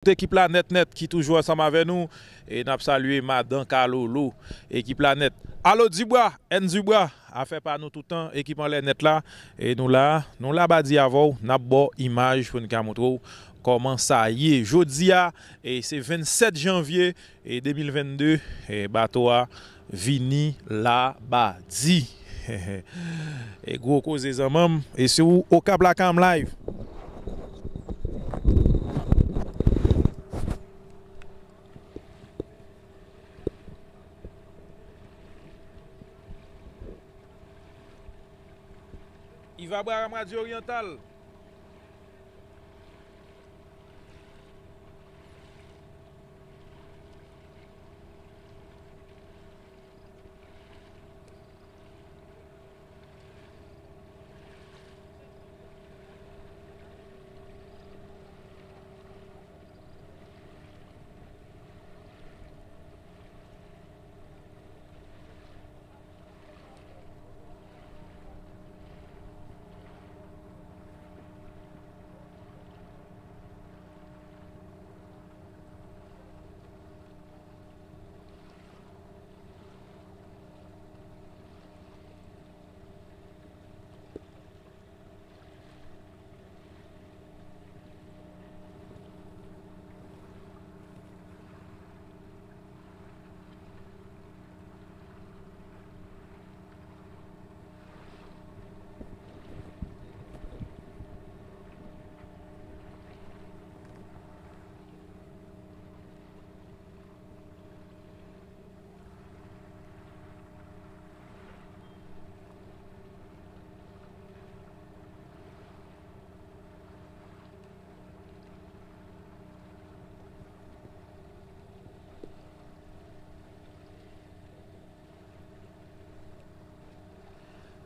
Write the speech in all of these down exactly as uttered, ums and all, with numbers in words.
Tout ekip la nèt nèt ki toujou ansanm avè nou. E n ap salye Madan Kalolo, ekip la nèt. Alo Dibwa, N Dibwa, afè pa nou toutan, ekip anlè nèt la. E nou la, nou la Badi avè w, n ap ba w imaj pou n ka montre w kòman sa ye. Jodi a, e se vennsèt janvye, e de mil vennde, e bato a vini Labadi. E gwo koze zanmanm, e se ou Okap Lakay Live. Iva Abraham, Radio Oriental.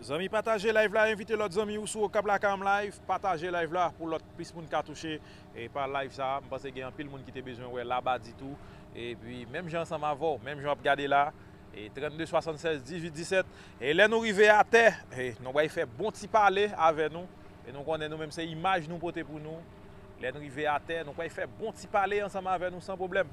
Zanmi, pataje live la, envite lòt zanmi ou sou Okap Lakay Live, pataje live la pou lòt plis moun ka touche e pa live sa. M panse gen anpil moun ki te bezwen wè Labadi tou. Epi menm jan ansanm avè w, menm jan w ap gade la, e trannde swasannsèz dizuit disèt. E lè nou rive atè, e nou pral fè bon ti pale avè nou. E nou konnen nou menm se imaj nou pote pou nou. Lè n rive atè, nou pral fè bon ti pale ansanm avè nou san pwoblèm.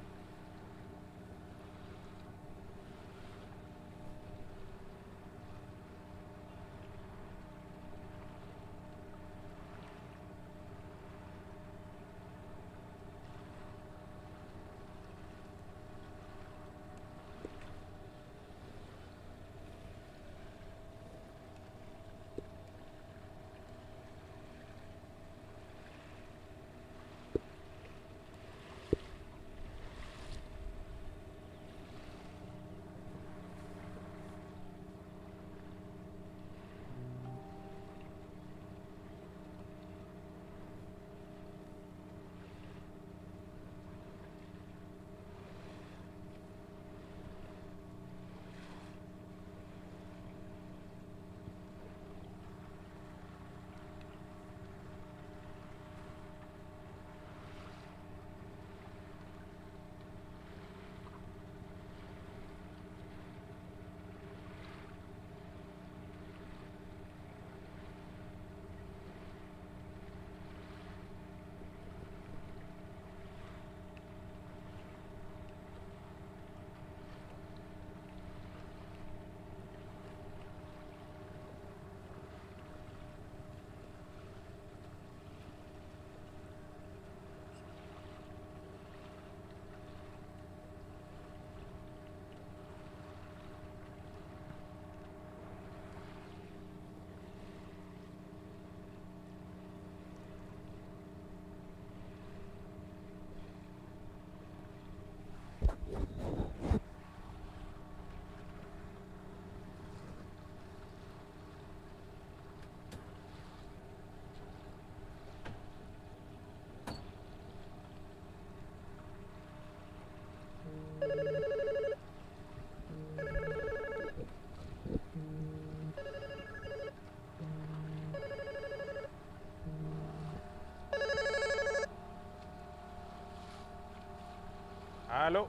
Alo.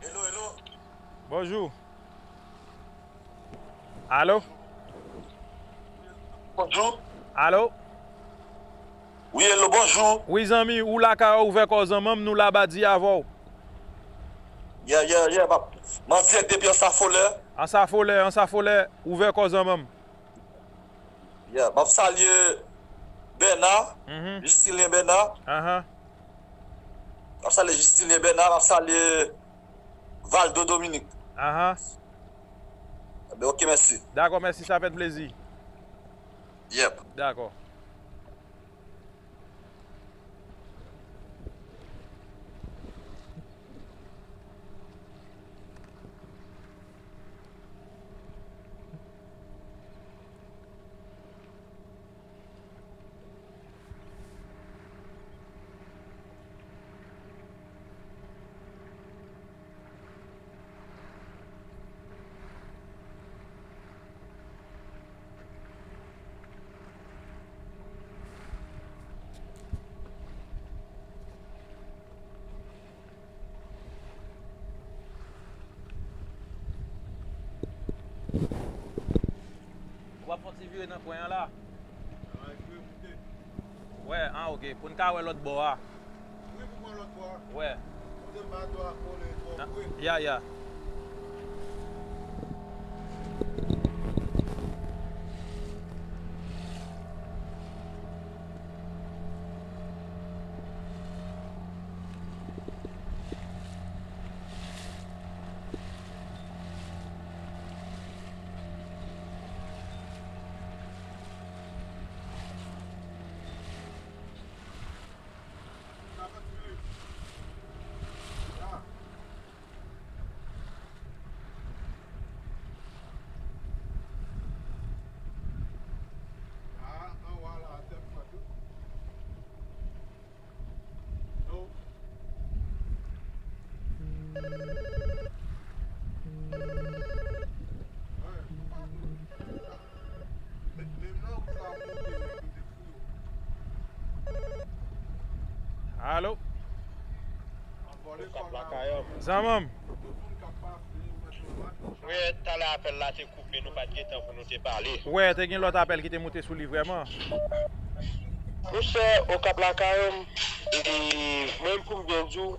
Hello, hello. Bonjou. Alo. Bonjou. Alo. Wi, hello, bonjou. Wi, zanmi, ou lakay ou, ouvè kò zanmi m, nou la badi avè w. Yeah, yeah, yeah, m ap, m an dirèk depi Ansa Folè. Ansa Folè, Ansa Folè, ouvè kò zanmi m. Yeah, m ap salye Bèna, Mhm. Justilien Bèna. Ahan. M ap salye Justilien Bèna, m ap salye Valdo Dominique. Ahan. Enben, ok, mèsi. Dakò, mèsi, sa fè n plezi. Yep. Dakò. W ap fè yon ti vire nan kwen an la. Wè, ah, ok. Pou n ka wè lòt bò a. Wi, pou pran lòt bò a. Wè. Kote bato a kole twò pre. Ya, ya. Alo? Zanmi m. Wè, talè apèl la te koupe, nou pa t gen tan pou nou te pale. Wè, te gen lòt apèl ki te moute sou li vrèman. Monchè, Okap lakay m, e mwen pou m byen di w,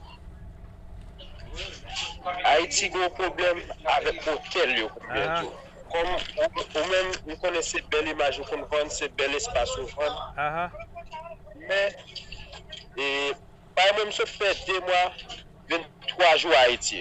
Ayiti gen yon pwoblèm avèk otèl yo, pou m byen di w. Kòm ou, ou menm, m konnen se bèl imaj ou konn vann, se bèl espas ou vann. Men, e, parèy mwen, m sot fè de mwa, venntwa jou Ayiti.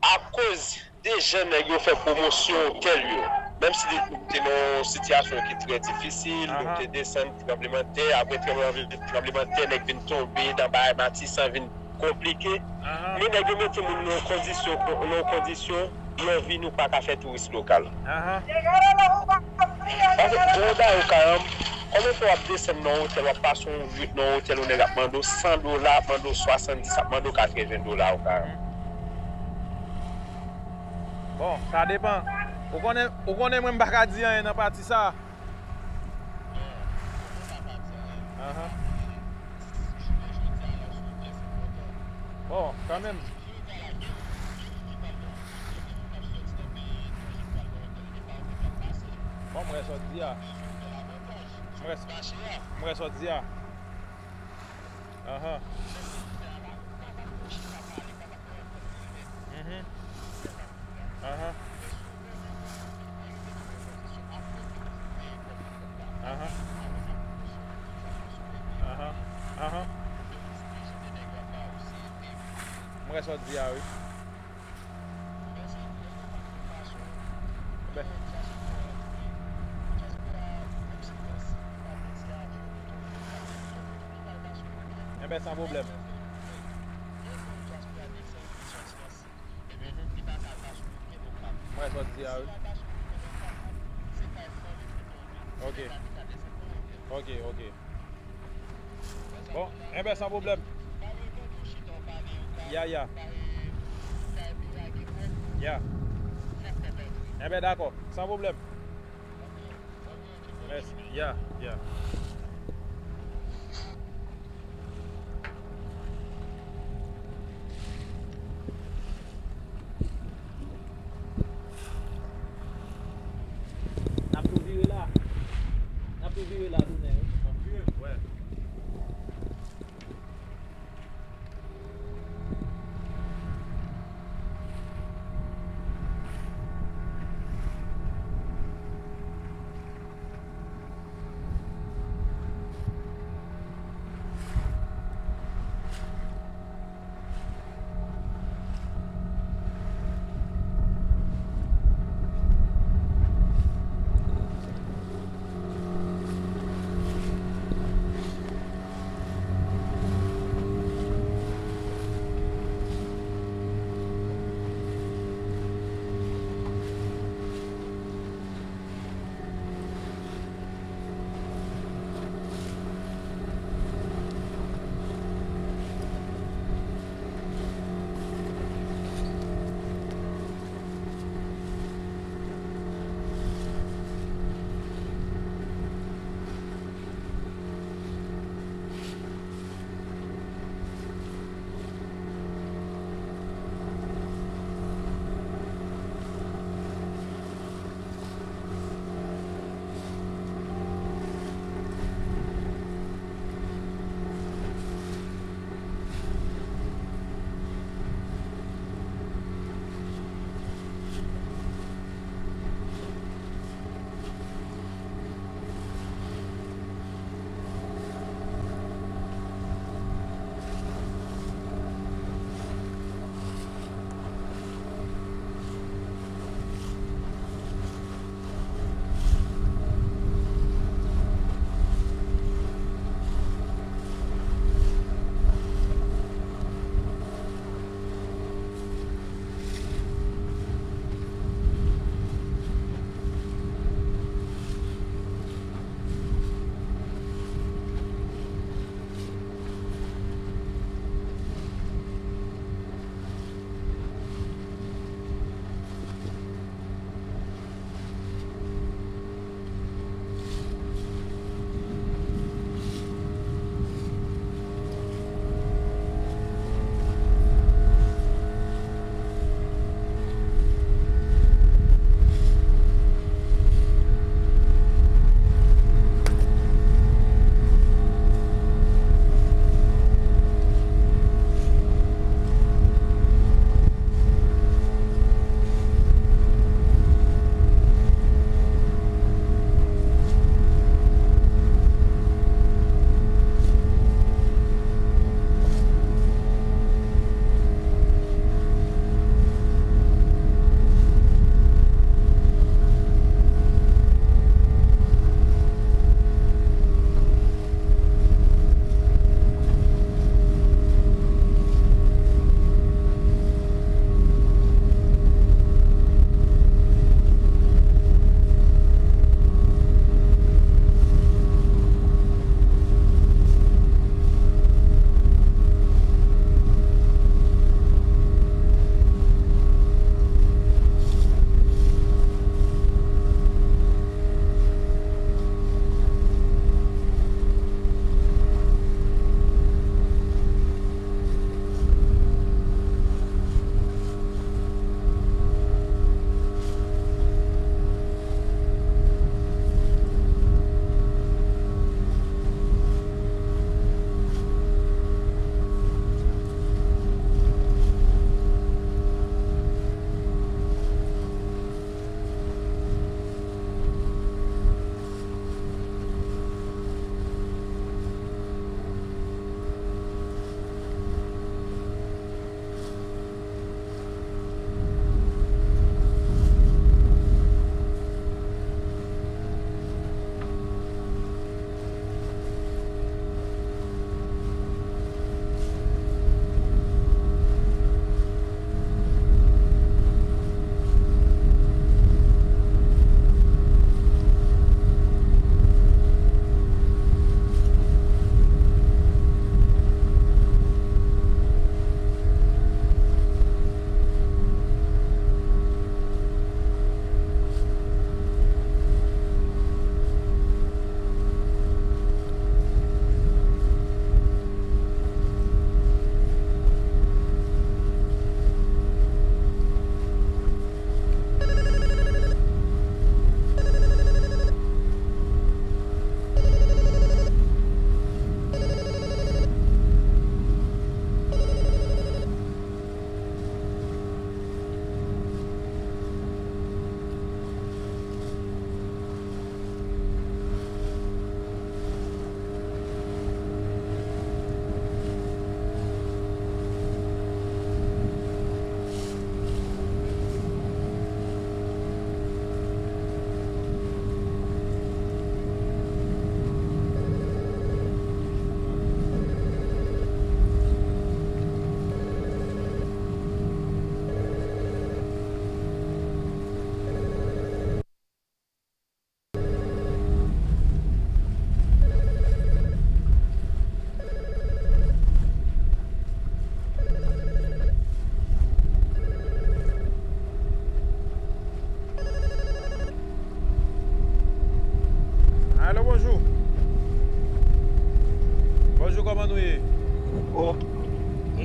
Akoz de jan nèg yo fè pwomosyon otèl yo, menm si nou te nan yon sitiyasyon ki trè difisil, nou te desann tranblemanntè, apre tranblemanntè, nèg vin tonbe nan bagay Matisan, vin konplike. Men nèg yo mete moun nan yon kondisyon, nan yon kondisyon, yon vi nou pa ka fè touris lokal. Paske bon, w da yo karanm, konbyen fwa w ap desann nan yon otèl, w ap pase yon nwit nan yon otèl, yon nèg ap mande w san dola, ap mande w swasanndis, ap mande w katreven dola, w karanm. Bon, sa depann. Ou konnen, ou konnen mwen m pa ka di anyen nan pati sa. Bon, kanmenm. Bon, m wè sa w di a. M wè, m wè sa w di a. Ahan. Mhm. Ahan. Ahan. Ahan. Ahan. M wè sa w di a, wi. Enben, enben, san pwoblèm. Mwen sot di a, wi. Ok. Ok, ok. Bon, enben, san pwoblèm. Ya, ya. Ya. Enben, dakò. San pwoblèm. Mèsi. Ya, ya. N ap tou vire la. N ap tou vire. Wi, la tounen, wi. Anpil, wè.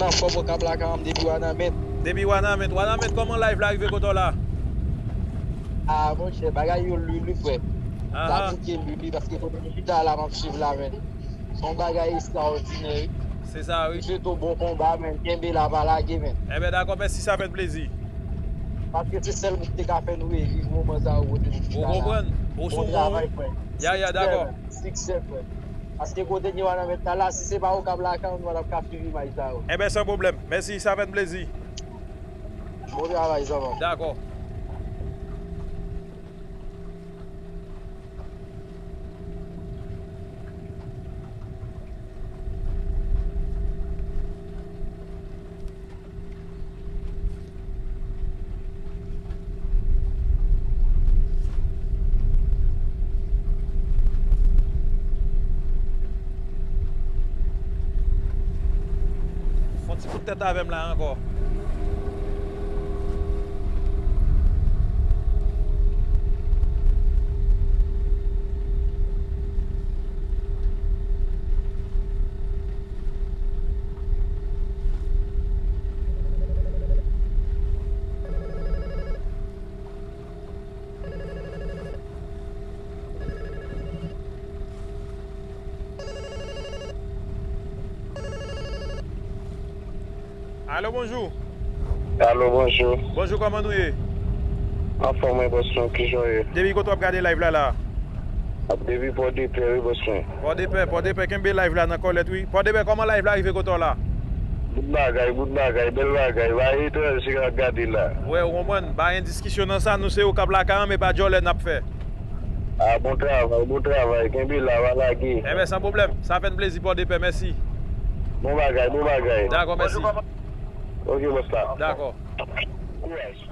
Anfòm, Okap lakay an m depi Wanament. Depi Wanament. Wanament, kòman live la rive kote w la? Ah, monchè, bagay yo lili, frè. Sa bouke lili, paske kote m chita la, m ap swiv la, men. Se yon bagay ekstraòdinè, wi. Se sa, wi. M swete w bon konba, men. Kenbe la, pa lage, men. Enben, dakò, mèsi, sa fè n plezi. Paske se sèl moun ki te ka fè nou reviv moman sa yo kote nou chita la. Ou konprann? Ou sou bon travay, frè. Ya, ya, dakò. Siksè, frè. Paske kote nou an nan mèt la, si se pa Okap lakay an, nou pa t ap ka swiv imaj sa yo. Enben, san pwoblèm. Mèsi, sa fè n plezi. Bon travay, zanmi. Dakò. Fè yon ti kout tèt avè m la ankò. Alo, bonjou. Alo, bonjou. Bonjou, kòman nou ye? Anfòm, wi, bòs mwen, kijan w ye? Depi kote w ap gade live la, la? Depi Pòdepè, wi, bòs mwen. Pòdepè, Pòdepè, kenbe live la nan kòlèt, wi. Pòdepè, kòman live la rive kote w la? Bout bagay, bout bagay, bèl bagay. Ba etranje k ap gade la. Wè, ou konprann? Ba gen diskisyon nan sa, nou se Okap lakay an, men pa djòlè n ap fè. Ah, bon travay, bon travay. Kenbe la, pa lage. Enben, san pwoblèm. Sa fè n plezi, Pòdepè, mèsi. Bon bagay, bon bagay. Dakò, mèsi. Ok, bòs la. Dakò. Kouraj.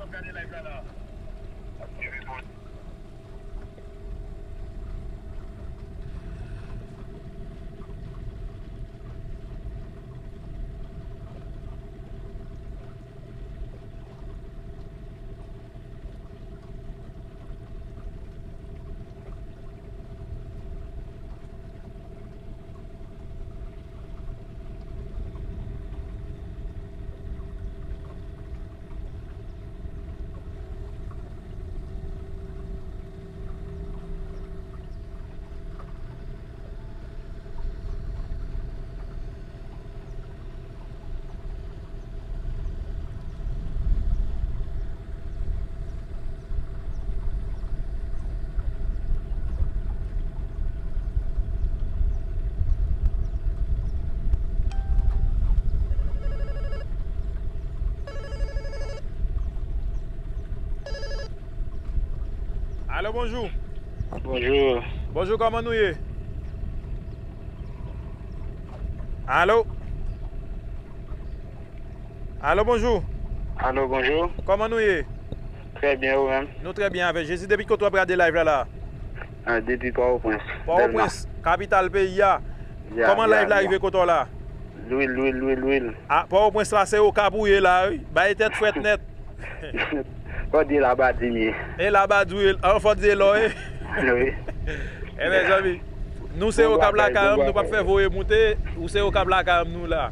Alo, bonjou. Bonjou. Bonjou, kòman nou ye? Alo? Alo, bonjou. Alo, bonjou. Kòman nou ye? Trè byen, ou menm? Nou trè byen avèk Jezi. Depi kote w ap gade live la, la? Ah, depi Pòtoprens, Pòtoprens, kapital peyi a. Ya, kòman live la rive kote w la? Lwil, lwil, lwil, lwil. Ah, Pòtoprens la, se Okap ou ye la, wi. Bay tèt frèt nèt. Fò di Labadi m ye. E Labadi w ye, an fò di lò, e? Wi. E mezanmi, nou se Okap lakay an, nou p ap fè voye moute, ou se Okap lakay an nou la.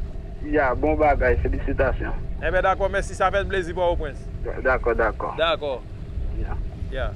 Ya, bon bagay, felisitasyon. Enben dakò, mèsi, sa fè n plezi Pòtoprens. Dakò, dakò. Dakò. Ya. Ya.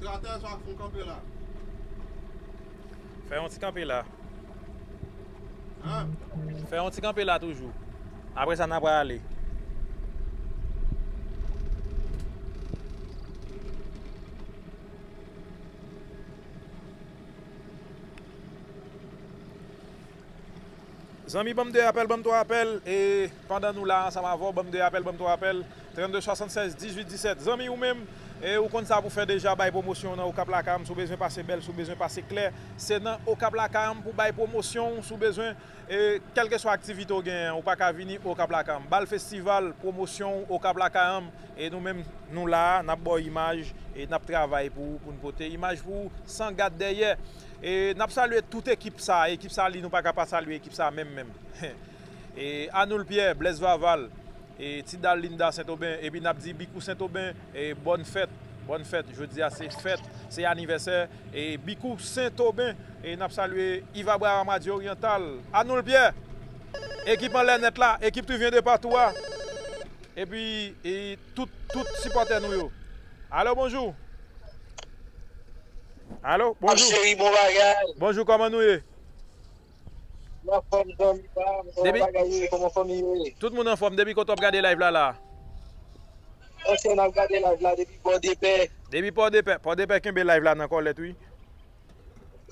Atè sa fè yon kanpe la. Fè yon ti kanpe la. Hein? Fè yon ti kanpe la toujou. Apre sa, n a prale. Zanmi, ban m de apèl, ban m twa apèl, e pandan nou la ansanm avè w, ban m de apèl, ban m twa apèl, trannde swasannsèz dizuit disèt. Zanmi, ou menm, e ou konn sa pou fè deja, bay pwomosyon w nan Okap Lakay, si w bezwen pase bèl, si w bezwen pase klè, se nan Okap Lakay pou bay pwomosyon w, si w bezwen, e kèlkeswa aktivite w genyen, ou pa ka vini Okap Lakay. Bal festival, pwomosyon w, Okap Lakay, e nou menm, nou la, n ap ba w imaj, e n ap travay pou, pou n pote imaj pou w, san gad dèyè. E n ap salye tout ekip sa, ekip sa li, nou pa ka pa salye ekip sa menm, menm. E Anoul Pierre, Blaise Vaval, e Tidal Linda Sentoben, epi n ap di Bikou Sentoben, e bòn fèt, bòn fèt. Jodi a se fèt, se anivèsè, e Bikou Sentoben, e n ap salye Yves Abraham Radio Oriental, Anoul Pierre, ekip anlè nèt la, ekip Trivyen de Patou a, epi e tout, tout sipòtè nou yo. Alo, bonjou. Alo, bonjou. Cheri, bon bagay. Bonjou, kòman nou ye? Mwen anfòm, zanmi pa m. Kòman bagay yo ye? Kòman fanmi yo ye? Tout moun anfòm. Depi kote w ap gade live la, la? Anfòm, n ap gade live la depi Pòdepè. Depi Pòdepè, Pòdepè kenbe live la nan kòlèt, wi.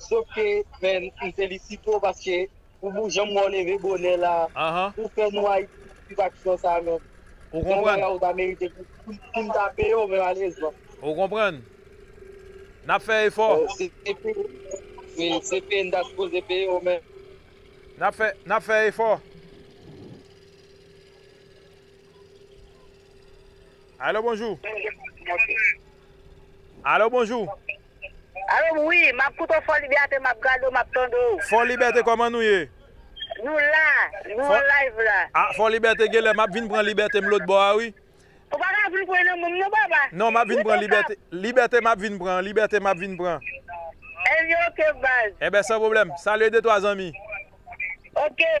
Sof ke, men, m felisite w paske ou, ou janm wè w leve bonè la. Ahan. Ou fè nou Ayiti satisfaksyon sa menm. Ou konprann? Ou ta merite pou, pou, pou m ta peye w, men malerezman. Ou konprann? N ap fè efò. Euh, se, se peye, se, se peye n ta sipoze peye w, men. N ap fè, n ap fè efò. Alo, bonjou. Alo, bonjou. Alo, wi, m ap koute w Fò Libète, m ap gade w, m ap tande w. Fò Libète, kòman nou ye? Nou la, nou an live la. Ah, Fò Libète genlè, m ap vin pran Libète m lòt bò a, wi. Ou pa ka vin pran nan men m non, papa. Non, m ap vin pran Libète, Libète m ap vin pran, Libète m ap vin pran. Ebyen, oke, baz. Enben, san pwoblèm. Salye de twa zanmi. Oke.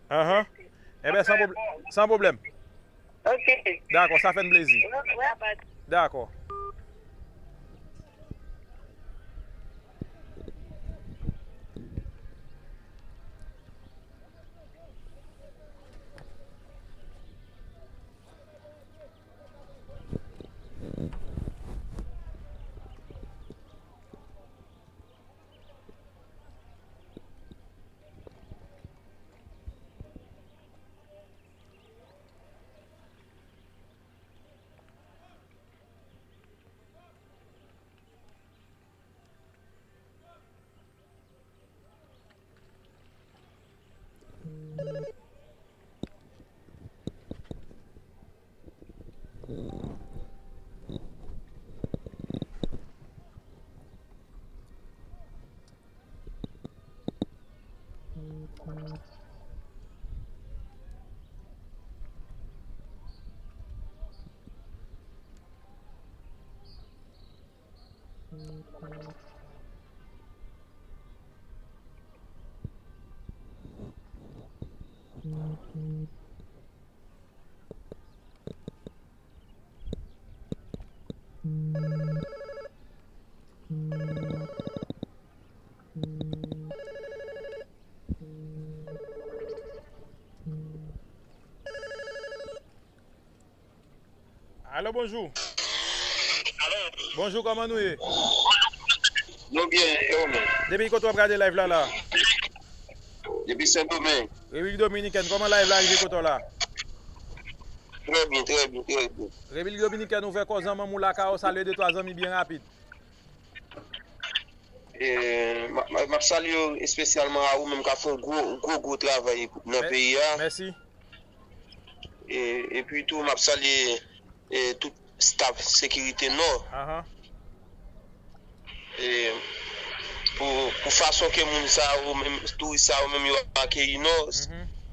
Ahan. Enben, san pwob-, san pwoblèm. Ok. Dakò, sa fè n plezi. Dakò. Alo, bonjou. Alo. Bonjou, kòman nou ye? Nou byen, e ou menm? Depi kote w ap gade live la, la? Depi Sendomeng. Repiblik Dominikèn, kòman live la rive kote w la? Trè byen, trè byen, trè byen. Repiblik Dominikèn, ouvè kò zanmanm ou lakay ou, salye de twa zanmi byen rapid. E, m ap, m ap, m ap salye w espesyalman a ou menm k ap fè yon gwo, gwo, gwo travay nan peyi a. Mèsi. E, epi tou, m ap salye, e, tout staff sekirite Nò. Ahan. E, pou, pou fason ke moun sa yo menm, touris sa yo menm yo akeyi Nò,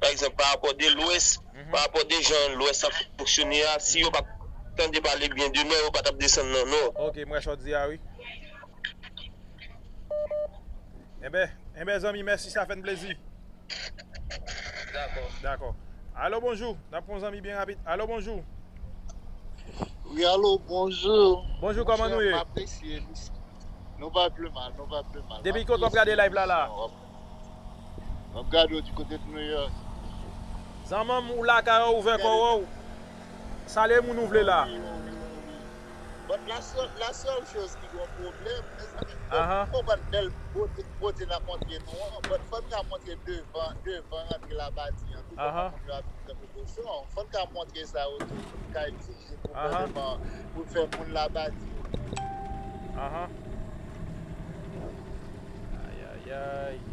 pa egzanp, pa rapò de Lwès, pa rapò de jan Lwès ap fonksyone a, si yo pa t tande pale byen de Nò, yo pa t ap desann nan Nò. Ok, m wè sa w di a, wi. Enben, enben, zanmi, mèsi, sa fè n plezi. Dakò. Dakò. Alo, bonjou. N ap pran zanmi byen rapid. Alo, bonjou. Wi, alo, bonjou. Bonjou, kòman nou ye? M apresye emisyon. Nou pa pi mal, nou pa pi mal. Depi kote w ap gade live la la? M ap gade w di kote de New York. Zanmanm ou lakay ou ouvè kò w. Salye moun ou vle la. But la sèl la sèl choz ki gon pwoblèm, mezanmi, Aha. Ou konprann bèl bote bote n ap montre nou an, but fò n ka montre devan devan rantre Labadi an tou, pou moun yo ap viv nan prekosyon. Fò n ka montre sa yo tou, pou n ka itilize pou Aha. Pou fè moun Labadi yo. Aha. Ayayay.